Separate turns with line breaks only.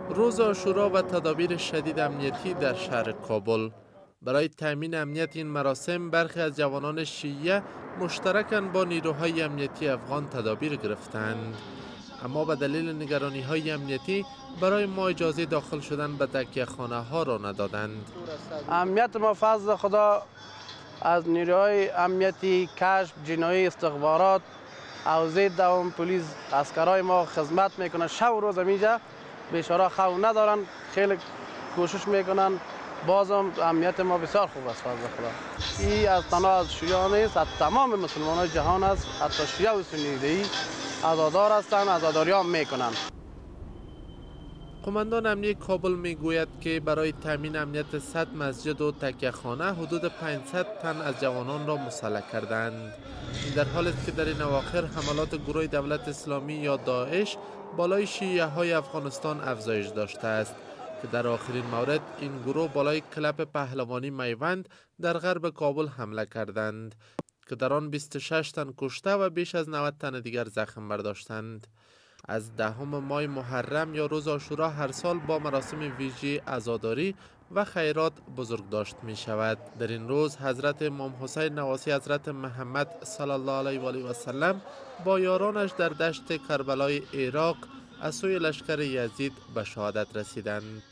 روز عاشورا و تدابیر شدید امنیتی در شهر کابل. برای تامین امنیت این مراسم، برخی از جوانان شیعه مشترکاً با نیروهای امنیتی افغان تدابیر گرفتند، اما به دلیل نگرانی های امنیتی برای ما اجازه داخل شدن به تکیه خانه ها را ندادند.
امنیت ما فضل خدا از نیروهای امنیتی، کشف، جنایی، استخبارات، حوزه دوم، پلیس، عسکرای ما خدمت میکنن. شب و روز اینجا بیچاره خو ندارن، خیلی کوشش میکنن. بازم امنیت ما بسیار خوب است، فضل خدا. این از تنها از شیعه نیست، از تمام مسلمان های جهان است. حتی شیعه و سنی عزادار هستند، عزاداری هم میکنن.
قماندان امنیه کابل میگوید که برای تامین امنیت 100 مسجد و تکیه خانه حدود 500 تن از جوانان را مسلح کردند. این در حال است که در این اواخر حملات گروه دولت اسلامی یا داعش بالای شیعه های افغانستان افزایش داشته است که در آخرین مورد این گروه بالای کلپ پهلوانی میوند در غرب کابل حمله کردند که در آن 26 تن کشته و بیش از 90 تن دیگر زخم برداشتند. از دهم ماه محرم یا روز عاشورا هر سال با مراسم ویژه عزاداری و خیرات بزرگداشت می شود. در این روز حضرت امام حسین نواسی حضرت محمد صلی الله علیه و آله و سلم با یارانش در دشت کربلای عراق از سوی لشکر یزید به شهادت رسیدند.